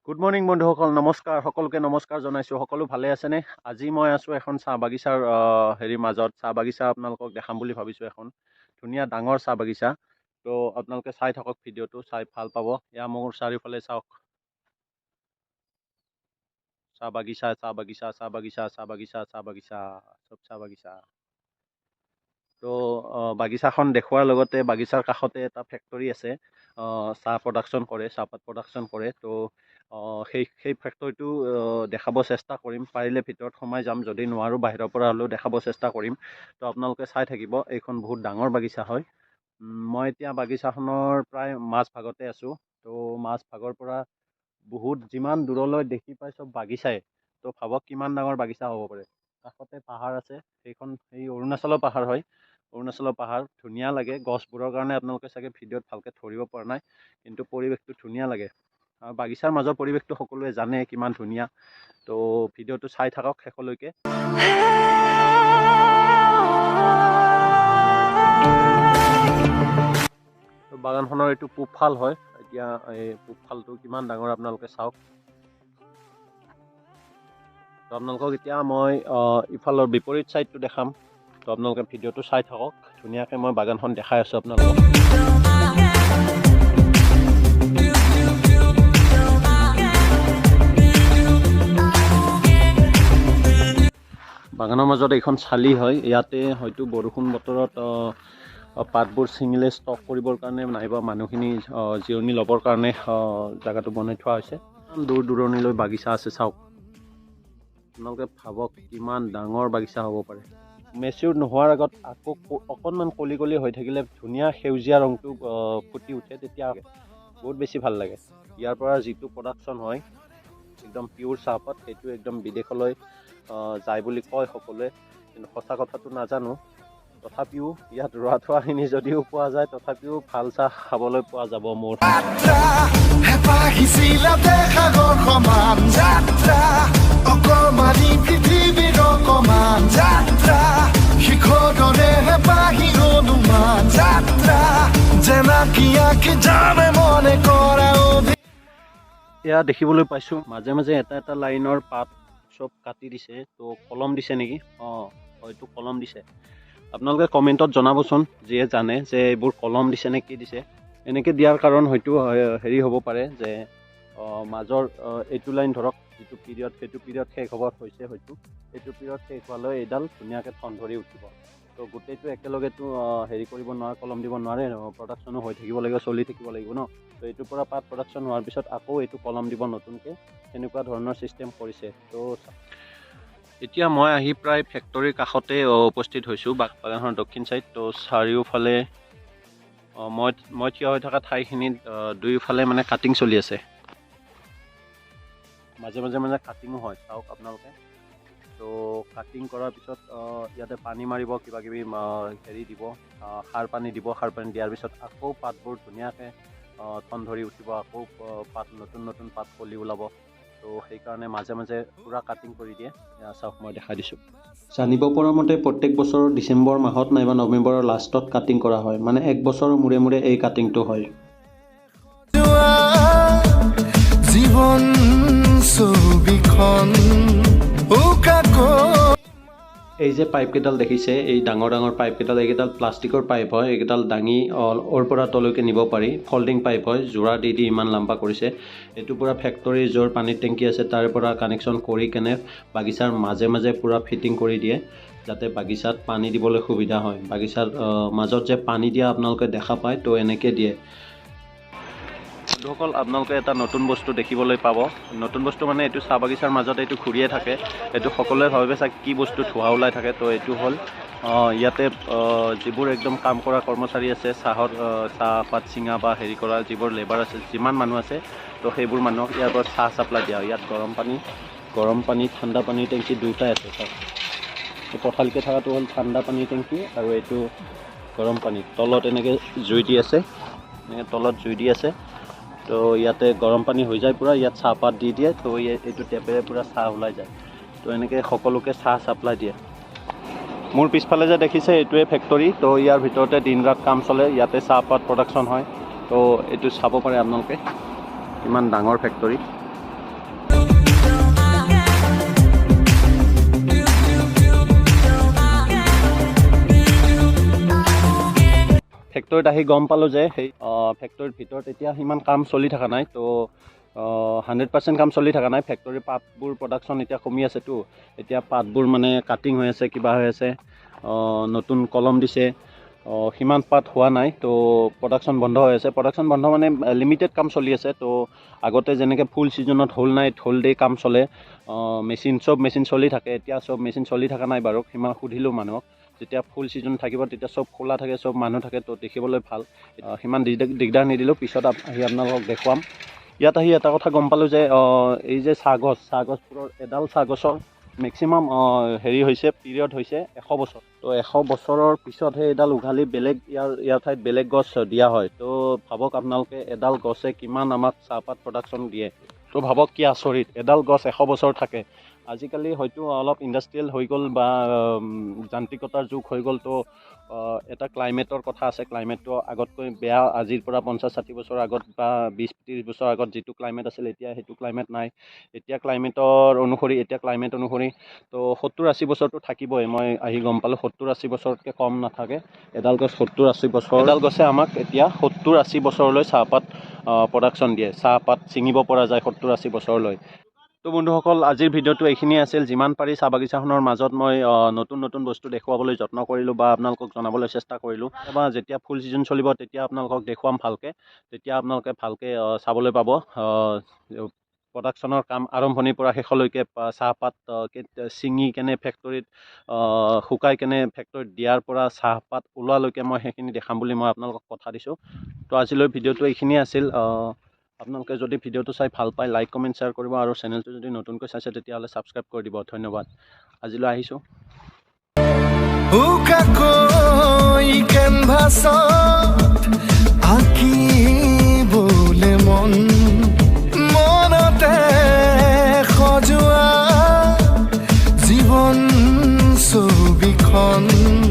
Good morning বন্ধুসকল, নমস্কাৰ। সকলোকে নমস্কাৰ জনাইছোঁ। সকলো ভালে আছেনে? আজি মই আছোঁ এখন চাহ বাগিচাৰ হেৰিৰ মাজত। চাহ বাগিচা আপোনালোকক দেখাম বুলি ভাবিছোঁ, এখন ধুনীয়া ডাঙৰ চাহ বাগিচা। তো আপোনালোকে চাই থাকক ভিডিঅ'টো, চাই ভাল পাব। এয়া মোৰ চাৰিওফালে চাওক, চাহ বাগিচা, চাহ বাগিচা, চাহ বাগিচা, চাহ বাগিচা, চাহ বাগিচা, চব চাহ বাগিচা। তো বাগিচাখন দেখুওৱাৰ লগতে বাগিচাৰ কাষতে এটা ফেক্টৰী আছে, চাহ প্ৰডাকশ্যন কৰে, চাহপাত প্ৰডাকশ্যন কৰে। তো সেই ফেক্টৰীটো দেখাব চেষ্টা কৰিম। পাৰিলে ভিতৰত সোমাই যাম, যদি নোৱাৰোঁ বাহিৰৰ পৰা হ'লেও দেখাব চেষ্টা কৰিম। তো আপোনালোকে চাই থাকিব। এইখন বহুত ডাঙৰ বাগিচা হয়। মই এতিয়া বাগিচাখনৰ প্ৰায় মাজভাগতে আছোঁ। তো মাজভাগৰ পৰা বহুত যিমান দূৰলৈ দেখি পাই চব বাগিচাই। তো ভাবক কিমান ডাঙৰ বাগিচা হ'ব পাৰে। কাষতে পাহাৰ আছে, সেইখন সেই অৰুণাচলৰ পাহাৰ হয়। অৰুণাচলৰ পাহাৰ ধুনীয়া লাগে। গছবোৰৰ কাৰণে আপোনালোকে চাগে ভিডিঅ'ত ভালকৈ ধৰিব পৰা নাই, কিন্তু পৰিৱেশটো ধুনীয়া লাগে। আৰু বাগিচাৰ মাজৰ পৰিৱেশটো সকলোৱে জানে কিমান ধুনীয়া। তো ভিডিঅ'টো চাই থাকক শেষলৈকে। তো বাগানখনৰ এইটো পূবফাল হয়। এতিয়া এই পূবফালটো কিমান ডাঙৰ আপোনালোকে চাওক। তো আপোনালোকক এতিয়া মই ইফালৰ বিপৰীত ছাইডটো দেখাম। তো আপোনালোকে ভিডিঅ'টো চাই থাকক। ধুনীয়াকৈ মই বাগানখন দেখাই আছোঁ আপোনালোকক। বাগানৰ মাজত এইখন চালি হয়। ইয়াতে হয়তো বৰষুণ বতৰত পাতবোৰ ছিঙিলে ষ্টক কৰিবৰ কাৰণে নাইবা মানুহখিনি জিৰণি ল'বৰ কাৰণে জেগাটো বনাই থোৱা হৈছে। দূৰ দূৰণিলৈ বাগিচা আছে, চাওক। আপোনালোকে ভাবক কিমান ডাঙৰ বাগিচা হ'ব পাৰে। মেচিউৰ নোহোৱাৰ আগত আকৌ অকণমান কলি কলি হৈ থাকিলে ধুনীয়া সেউজীয়া ৰংটো ফুটি উঠে, তেতিয়া বহুত বেছি ভাল লাগে। ইয়াৰ পৰা যিটো প্ৰডাকশ্যন হয় একদম পিয়'ৰ চাহপাত, সেইটো একদম বিদেশলৈ যায় বুলি কয় সকলোৱে, কিন্তু সঁচা কথাটো নাজানো। তথাপিও ইয়াত ৰোৱা থোৱাখিনি যদিও পোৱা যায়, তথাপিও ভাল চাহ খাবলৈ পোৱা যাব মোৰ। এয়া দেখিবলৈ পাইছোঁ মাজে মাজে এটা এটা লাইনৰ পাত চব কাটি দিছে। তো কলম দিছে নেকি? অঁ, হয়তো কলম দিছে। আপোনালোকে কমেণ্টত জনাবচোন যিয়ে জানে যে এইবোৰ কলম দিছে নে কি দিছে। এনেকৈ দিয়াৰ কাৰণ হয়তো হেৰি হ'ব পাৰে যে মাজৰ এইটো লাইন ধৰক যিটো পিৰিয়ড, সেইটো পিৰিয়ড শেষ হ'ব হৈছে, হয়তো এইটো পিৰিয়ড শেষ হোৱালৈ এইডাল ধুনীয়াকৈ ঠন ধৰি উঠিব। তো গোটেইটো একেলগেতো হেৰি কৰিব নোৱাৰে, কলম দিব নোৱাৰে, প্ৰডাকশ্যনো হৈ থাকিব লাগিব, চলি থাকিব লাগিব ন। তো এইটোৰ পৰা পাত প্ৰডাকশ্যন হোৱাৰ পিছত আকৌ এইটো কলম দিব নতুনকৈ, সেনেকুৱা ধৰণৰ ছিষ্টেম কৰিছে। তো এতিয়া মই আহি প্ৰায় ফেক্টৰীৰ কাষতে উপস্থিত হৈছোঁ, বাগানখনৰ দক্ষিণ ছাইড। তো চাৰিওফালে মই থিয় হৈ থকা ঠাইখিনিত দুয়োফালে মানে কাটিং চলি আছে, মাজে মাজে মানে কাটিঙো হয়, চাওক আপোনালোকে। তো কাটিং কৰাৰ পিছত ইয়াতে পানী মাৰিব, কিবা কিবি হেৰি দিব, সাৰ পানী দিব। সাৰ পানী দিয়াৰ পিছত আকৌ পাতবোৰ ধুনীয়াকৈ ঠন ধৰি উঠিব, আকৌ পাত নতুন নতুন পাত কলি ওলাব। তো সেইকাৰণে মাজে মাজে পূৰা কাটিং কৰি দিয়ে। চাওক মই দেখাই দিছোঁ। জানিব পৰা মতে প্ৰত্যেক বছৰৰ ডিচেম্বৰ মাহত নাইবা নৱেম্বৰৰ লাষ্টত কাটিং কৰা হয়, মানে এক বছৰৰ মূৰে মূৰে এই কাটিংটো হয়। জীৱন ছবিখন। এই যে পাইপকেইডাল দেখিছে, এই ডাঙৰ ডাঙৰ পাইপকেইডাল, এইকেইডাল প্লাষ্টিকৰ পাইপ হয়। এইকেইডাল দাঙি অ'ৰ পৰা তলৈকে নিব পাৰি, ফল্ডিং পাইপ হয়। যোৰা দি দি ইমান লাম্বা কৰিছে। এইটো পূৰা ফেক্টৰীৰ য'ৰ পানীৰ টেংকি আছে তাৰ পৰা কানেকশ্যন কৰি কেনে বাগিচাৰ মাজে মাজে পূৰা ফিটিং কৰি দিয়ে, যাতে বাগিচাত পানী দিবলৈ সুবিধা হয়। বাগিচাৰ মাজত যে পানী দিয়া আপোনালোকে দেখা পায়, তো এনেকৈ দিয়ে। বন্ধুসকল, আপোনালোকে এটা নতুন বস্তু দেখিবলৈ পাব। নতুন বস্তু মানে এইটো চাহ বাগিচাৰ মাজত এইটো ঘূৰিয়ে থাকে। এইটো সকলোৱে ভাবে চাগে কি বস্তু ধোঁৱা ওলাই থাকে। তো এইটো হ'ল ইয়াতে যিবোৰ একদম কাম কৰা কৰ্মচাৰী আছে, চাহৰ চাহপাত ছিঙা বা হেৰি কৰা যিবোৰ লেবাৰ আছে, যিমান মানুহ আছে, তো সেইবোৰ মানুহক ইয়াৰ পৰা চাহ চাপ্লাই দিয়া হয়। ইয়াত গৰম পানী, ঠাণ্ডা পানীৰ টেংকি দুয়োটাই আছে। চাওক, এই পথালিকৈ থকাটো হ'ল ঠাণ্ডা পানীৰ টেংকি আৰু এইটো গৰম পানী। তলত এনেকৈ জুই দি আছে, এনেকৈ তলত জুই দি আছে। তো ইয়াতে গৰম পানী হৈ যায় পূৰা, ইয়াত চাহপাত দি দিয়ে। তো এইটো টেপেৰে পূৰা চাহ ওলাই যায়। তো এনেকৈ সকলোকে চাহ চাপ্লাই দিয়ে। মোৰ পিছফালে যে দেখিছে এইটোৱে ফেক্টৰী। তো ইয়াৰ ভিতৰতে দিন ৰাত কাম চলে, ইয়াতে চাহপাত প্ৰডাকশ্যন হয়। তো এইটো চাব পাৰে আপোনালোকে, কিমান ডাঙৰ ফেক্টৰী। ফেক্টৰীত আহি গম পালোঁ যে সেই ফেক্টৰীৰ ভিতৰত এতিয়া সিমান কাম চলি থকা নাই। তো 100% কাম চলি থকা নাই। ফেক্টৰীৰ পাতবোৰ প্ৰডাকশ্যন এতিয়া কমি আছেতো। এতিয়া পাতবোৰ মানে কাটিং হৈ আছে, কিবা হৈ আছে, নতুন কলম দিছে, সিমান পাত হোৱা নাই। তো প্ৰডাকশ্যন বন্ধ হৈ আছে। প্ৰডাকশ্যন বন্ধ মানে লিমিটেড কাম চলি আছে। তো আগতে যেনেকৈ ফুল ছিজনত হোল নাইট, হোল ডে কাম চলে, মেচিন, চব মেচিন চলি থাকে, এতিয়া চব মেচিন চলি থকা নাই বাৰু। সিমান সুধিলোঁ মানুহক। যেতিয়া ফুল ছিজন থাকিব, তেতিয়া চব খোলা থাকে, চব মানুহ থাকে, তো দেখিবলৈ ভাল। সিমান দিগদাৰ নিদিলোঁ, পিছত আহি আপোনালোকক দেখুৱাম। ইয়াত আহি এটা কথা গম পালোঁ যে এই যে চাহগছ, চাহগছবোৰৰ এডাল চাহগছৰ মেক্সিমাম হেৰি হৈছে, পিৰিয়ড হৈছে 100 বছৰ। তো 100 বছৰৰ পিছতহে এডাল উঘালি বেলেগ ইয়াৰ ঠাইত বেলেগ গছ দিয়া হয়। তো ভাবক আপোনালোকে, এডাল গছে কিমান আমাক চাহপাত প্ৰডাকশ্যন দিয়ে। তো ভাবক, কি আচৰিত, এডাল গছ 100 বছৰ থাকে। আজিকালি হয়তো অলপ ইণ্ডাষ্ট্ৰিয়েল হৈ গ'ল বা যান্ত্ৰিকতাৰ যুগ হৈ গ'ল। তো এটা ক্লাইমেটৰ কথা আছে। ক্লাইমেটটো আগতকৈ বেয়া। আজিৰ পৰা 50-60 বছৰ আগত বা 20-30 বছৰ আগত যিটো ক্লাইমেট আছিল, এতিয়া সেইটো ক্লাইমেট নাই। এতিয়া ক্লাইমেটৰ অনুসৰি, এতিয়া ক্লাইমেট অনুসৰি তো 70-80 বছৰটো থাকিবই। মই আহি গম পালোঁ, 70-80 বছৰতকৈ কম নাথাকে এডাল গছ 70-80 বছৰ। এডাল গছে আমাক এতিয়া 70-80 বছৰলৈ চাহপাত প্ৰডাকশ্যন দিয়ে। চাহপাত ছিঙিব পৰা যায় 70-80 বছৰলৈ। তো বন্ধুসকল, আজিৰ ভিডিঅ'টো এইখিনিয়ে আছিল। যিমান পাৰি চাহ বাগিচাখনৰ মাজত মই নতুন নতুন বস্তু দেখুৱাবলৈ যত্ন কৰিলোঁ বা আপোনালোকক জনাবলৈ চেষ্টা কৰিলোঁ। বা যেতিয়া ফুল ছিজন চলিব, তেতিয়া আপোনালোকক দেখুৱাম ভালকৈ। তেতিয়া আপোনালোকে ভালকৈ চাবলৈ পাব প্ৰডাকশ্যনৰ কাম আৰম্ভণিৰ পৰা শেষলৈকে, চাহপাত ছিঙি কেনে ফেক্টৰীত শুকাই কেনে ফেক্টৰীত দিয়াৰ পৰা চাহপাত ওলোৱালৈকে মই সেইখিনি দেখাম বুলি মই আপোনালোকক কথা দিছোঁ। তো আজিলৈ ভিডিঅ'টো এইখিনিয়ে আছিল। আপোনালোকে যদি ভিডিঅ'টো চাই ভাল পায়, লাইক, কমেণ্ট, শ্বেয়াৰ কৰিব আৰু চেনেলটো যদি নতুনকৈ চাইছে, তেতিয়াহ'লে ছাবস্ক্ৰাইব কৰি দিব। ধন্যবাদ, আজিলৈ আহিছোঁ। উকাকৈ কেনভাছত।